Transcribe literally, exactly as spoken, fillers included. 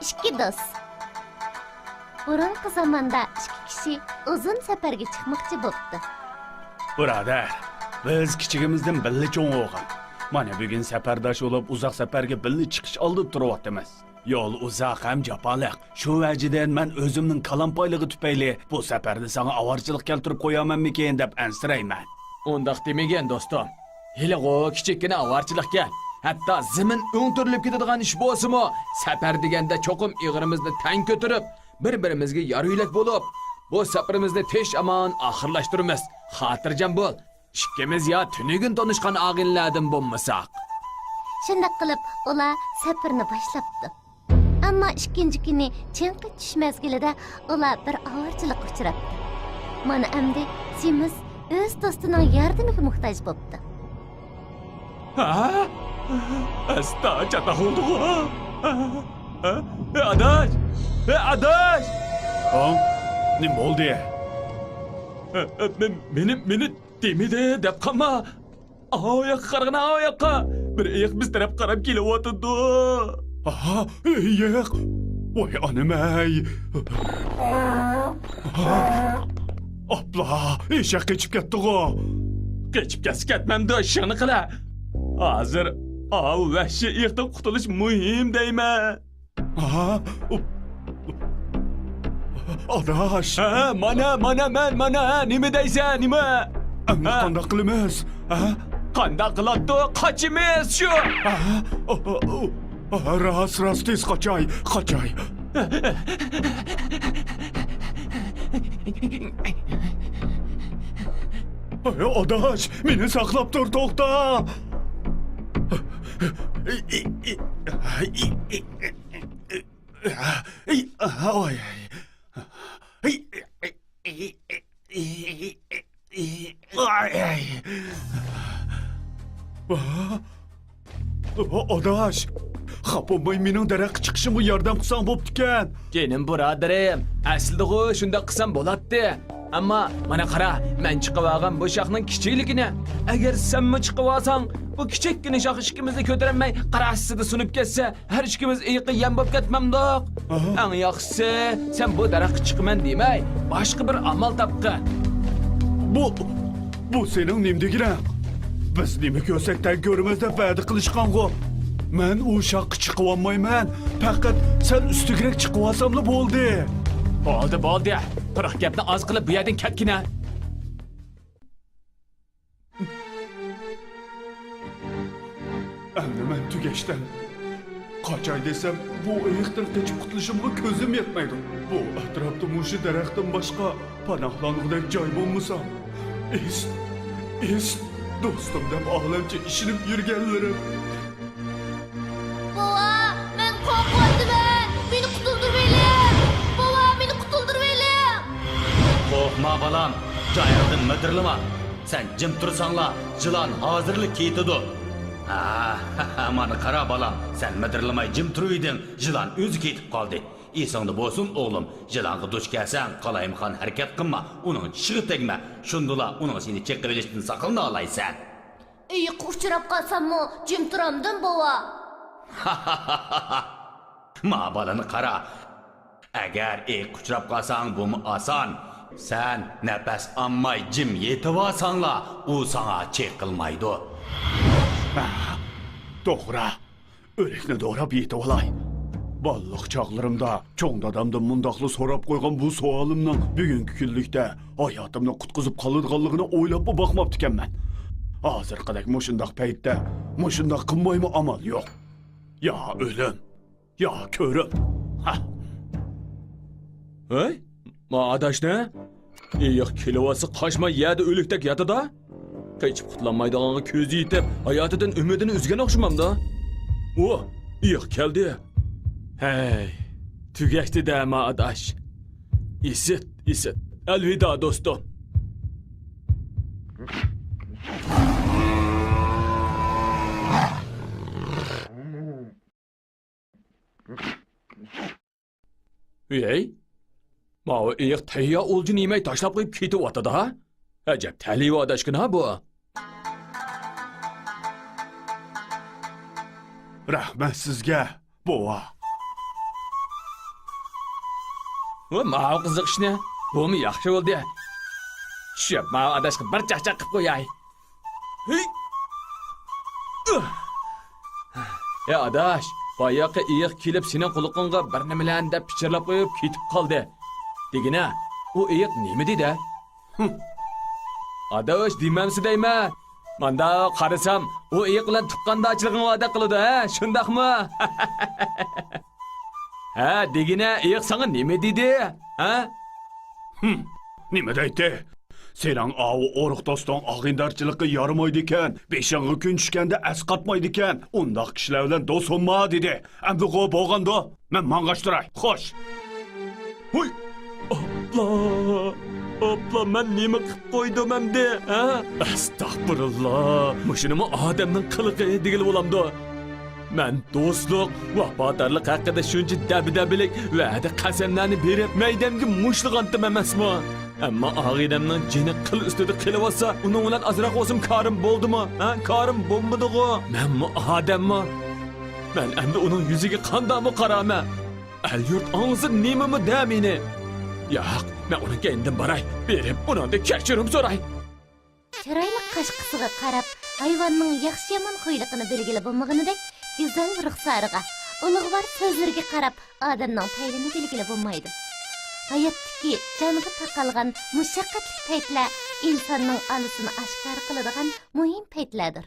ئىككى دوست. بۇرۇنقى زاماندا ئىككى كىشى ئۇزۇن سەپەرگە چىقماقچى بوپتۇ. بۇرادەر، بىز كىچىكىمىزدىن بىللە چوڭ بولغان. مانا بۈگۈن سەپەرداش بولۇپ ئۇزاق سەپەرگە بىللە چىقىش ئالدىدا تۇرۇۋاتىمىز. يول ئۇزاق ھەم جاپالىق. شۇ ۋەجىدىن مەن ئۆزۈمنىڭ كالامپايلىقى تۈپەيلى بۇ سەپەردە ساڭا ئاۋارىچىلىق كەلتۈرۈپ قويارمەنمىكىن دەپ ئەنسىرەيمەن. ئۇنداق دېمىگىن، دوستۇم. ھېلىغۇ كىچىككىنە ئاۋارىچىلىقكەن. ھەتتا زېمىن ئۆڭتۈرۈلۈپ كېتىدىغان ئىش بولسىمۇ، سەپەر دېگەندە چوقۇم ئېغىرىمىزنى تەڭ كۆتۈرۈپ، بىر-بىرىمىزگە يار-يۆلەك بولۇپ، بۇ سەپىرىمىزنى تىنچ-ئامان ئاخىرلاشتۇرىمىز. خاتىرجەم بول. ئىككىمىز يا تۈنۈگۈن تونۇشقان ئاغىنىلەردىن بولمىساق. شۇنداق قىلىپ، ئۇلار سەپىرىنى باشلاپتۇ. ئەمما ئىككىنچى كۈنى چىڭقى چۈش مەزگىلىدە ئۇلار بىر ئاۋارىچىلىققا ئۇچراپتۇ. مانا ئەمدى سېمىز ئۆز دوستىنىڭ ياردىمىگە موھتاج بوپتۇ. ھە؟ ئەستا چاتاق بولدىغۇ. ھە؟ ھە؟ ھە، ئاداش! ھە، ئاداش! ھا؟ نېمە بولدى؟ ھە، ھە، مېنى، مېنى دېمىدى دەپ قالما. ئاۋۇ ياققا قارىغىنا، ئاۋۇ ياققا. بىر ئېيىق بىز تەرەپ قاراپ كېلىۋاتىدۇ. ئاھا، ئېيىق. ۋاي ئانىمەي. ئاپلا، ئېشەك قېچىپ كەتتىغۇ. قېچىپ كەتسە كەتمەمدۇ، ئىشىڭنى قىلە. ھازىر ئاۋۇ ۋەھشىي ئېيىقتىن قۇتۇلۇش مۇھىم دەيمەن. ھا؟ ئاداش. ھە، مانا، مانا مەن، مانا، ھە، نېمە دەيسەن، نېمە؟ ئەمدى ھە؟ قانداق قىلىمىز؟ ھە؟ قانداق قىلاتتۇق؟ قاچىمىز شۇ. ھە؟ ئا، ئا، ئا، راست، راست، تېز قاچاي، قاچاي. ئاي، ئاداش، مېنى ساقلاپ تۇر، توختا. ئاي، ئاي. ئاي، ئاي. ئا، ئاداش، خاپا بولماي مېنىڭ دەرەخكە چىقىشىمغا ياردەم قىلساڭ بوپتىكەن. جېنىم بۇرادىرىم، ئەسلىدىغۇ شۇنداق قىلسام بولاتتى. ئەمما مانا قارا، مەن چىقىۋالغان بۇ شاخنىڭ كىچىكلىكىنى. ئەگەر سەنمۇ چىقىۋالساڭ، بۇ كىچىككىنە شاخ ئىككىمىزنى كۆتۈرەلمەي قاراسىسىدا سۇنۇپ كەتسە، ھەر ئىككىمىز ئېيىققا يەم بولۇپ كەتمەمدۇق؟ ئاھا. ئەڭ ياخشىسى، سەن بۇ دەرەخكە چىقىمەن دېمەي، باشقا بىر ئامال تاپقىن. بۇ، بۇ سېنىڭ نېمە دېگىنىڭ؟ بىز نېمە كۆرسەك تەڭ كۆرىمىز دەپ ۋەدە قىلىشقانغۇ. مەن ئۇ شاخقا چىقىۋالمايمەن، پەقەت سەن ئۈستىگىرەك چىقىۋالساملا بولدى. بولدى، بولدى. قۇرۇق گەپنى ئاز قىلىپ بۇ يەردىن كەتكىنە. ئەمدى مەن تۈگەشتىم. قاچاي دېسەم، بۇ ئېيىقتىن قېچىپ قۇتۇلۇشۇمغا كۆزۈم يەتمەيدۇ. بۇ ئەتراپتا مۇشۇ دەرەختىن باشقا پاناھلانغۇدەك جاي بولمىسا. ئىس، ئىس، دوستۇم دەپ ئالەمچە ئىشىنىپ يۈرگەنلىرىم. بوۋا، مەن قورقۇۋاتىمەن. مېنى قۇتۇلدۇرۇۋېلىڭ. بوۋا، مېنى قۇتۇلدۇرۇۋېلىڭ. قورقما، بالام. جايىڭدىن مىدىرلىما. سەن جىم تۇرساڭلا، يىلان ھازىرلا كېتىدۇ. ھا، مانا قارا، بالام. سەن مىدىرلىماي جىم تۇرۇۋىدىڭ، يىلان ئۆزى كېتىپ قالدى. ئېسىڭدە بولسۇن، ئوغلۇم. يىلانغا دۇچ كەلسەڭ، قالايمىقان ھەرىكەت قىلما، ئۇنىڭ چىشىغا تەگمە. شۇندىلا ئۇنىڭ سېنى چېقىۋېلىشتىن ساقلىنالايسەن. ئېيىققا ئۇچراپ قالساممۇ جىم تۇرامدىم، بوۋا؟ ما بالىنى قارا. ئەگەر ئېيىققا ئۇچراپ قالساڭ، بۇمۇ ئاسان. سەن نەپەس ئالماي جىم يېتىۋالساڭلا، ئۇ ساڭا چېقىلمايدۇ. ھە، توغرا. ئۆلۈكنى دوراپ يېتىۋالاي. بالىلىق چاغلىرىمدا چوڭ دادامدىن مۇنداقلا سوراپ قويغان بۇ سوئالىمنىڭ بۈگۈنكى كۈنلۈكتە ھاياتىمنى قۇتقۇزۇپ قالىدىغانلىقىنى ئويلاپمۇ باقماپتىكەنمەن. ھازىرقىدەك مۇشۇنداق پەيتتە مۇشۇنداق قىلمايمۇ ئامال يوق. يا ئۆلۈم، يا كۆرۈم. ھە. ھەي، ما ئاداشنى؟ ئېيىق كېلىۋاتسا قاچماي يەردە ئۆلۈكتەك ياتىدۇ. قېچىپ قۇتۇلالمايدىغانغا كۆزى يېتىپ، ھاياتىدىن ئۈمىدىنى ئۈزگەن ئوخشىمامدۇ؟ ئۇ، ئېيىق كەلدى. ھەي، تۈگەشتى-دە، ما ئاداش. ئىسىت، ئىسىت. ئەلۋىدا، دوستۇم. ۋەي، ماۋۇ ئېيىق تەييار ئولجىنى يېمەي تاشلاپ قويۇپ كېتىۋاتىدۇ ھە؟ ئەجەب تەلىيى ئاداشكىنا بۇ. رەھمەت سىزگە، بوۋا. ۋە ماۋۇ قىزىق ئىشنى. بۇمۇ ياخشى بولدى. چۈشۈپ، ماۋۇ ئاداشقا بىر چاقچاق قىلىپ قوياي. ھېي! ئۇھ! يا ئاداش، باياقى ئېيىق كېلىپ سېنىڭ قۇلىقىڭغا بىر نېمىلەرنى دەپ پىچىرلاپ قويۇپ كېتىپ قالدى. دېگىنە، ئۇ ئېيىق نېمە دېدى؟ ھىم. ئاداش دېمەمسە دەيمەن. ماندا قارىسام، ئۇ ئېيىق بىلەن تۇغقاندارچىلىقىڭ باردەك قىلىدۇ، ھە؟ شۇنداقمۇ؟ ھە، دېگىنە، ئېيىق ساڭا نېمە دېدى؟ ھە؟ ھىم، نېمە دەيتتى؟ سېنىڭ ئاۋۇ ئۇرۇق دوستۇڭ ئاغىنىدارچىلىققا يارىمايدىكەن، بېشىڭغا كۈن چۈشكەندە ئەسقاتمايدىكەن، ئۇنداق كىشىلەر بىلەن دوست بولما دېدى. ئەمدىغۇ بولغاندۇ؟ مەن ماڭغاچ تۇراي. خوش. ھۇي! ئاپلا! ئاپلا، مەن نېمە قىپ قويدۇم ئەمدى، ھە؟ ئەستەغپۇرۇللا! مۇشۇنىمۇ ئادەمنىڭ قىلىقى دېگىلى بولامدۇ؟ مەن دوستلۇق، ۋاپادارلىق ھەققىدە شۇنچە دەبدەبىلىك ۋەدە قەسەملەرنى بېرىپ، مەيدەمگە مۇشتلىغانتىم ئەمەسمۇ؟ ئەمما ئاغىنەمنىڭ جېنى قىل ئۈستىدە قېلىۋاتسا، ئۇنىڭ بىلەن ئازراق بولسىمۇ كارىم بولدىمۇ؟ ھە؟ كارىم بولمىدىغۇ؟ مەنمۇ ئادەممۇ؟ مەن ئەمدى ئۇنىڭ يۈزىگە قانداقمۇ قارايمەن؟ ئەل-يۇرت ئاڭلىسا نېمىمۇ دە مېنى؟ ياق، مەن ئۇنىڭ كەينىدىن باراي، بېرىپ ئۇنىڭدىن كەچۈرۈم سوراي. چىرايلىق قاشقىسىغا قاراپ، ھايۋاننىڭ ياخشى-يامان خۇيلۇقىنى بىلگىلى بولمىغىنىدەك، گۈزەل رۇخسارىغا، ئۇلۇغۋار سۆزلىرىگە قاراپ، ئادەمنىڭ پەيلىنى بىلگىلى بولمايدۇ. ھاياتتىكى جانغا تاقالغان مۇشەققەتلىك پەيتلەر ئىنساننىڭ ئالىسىنى ئاشكارا قىلىدىغان مۇھىم پەيتلەردۇر.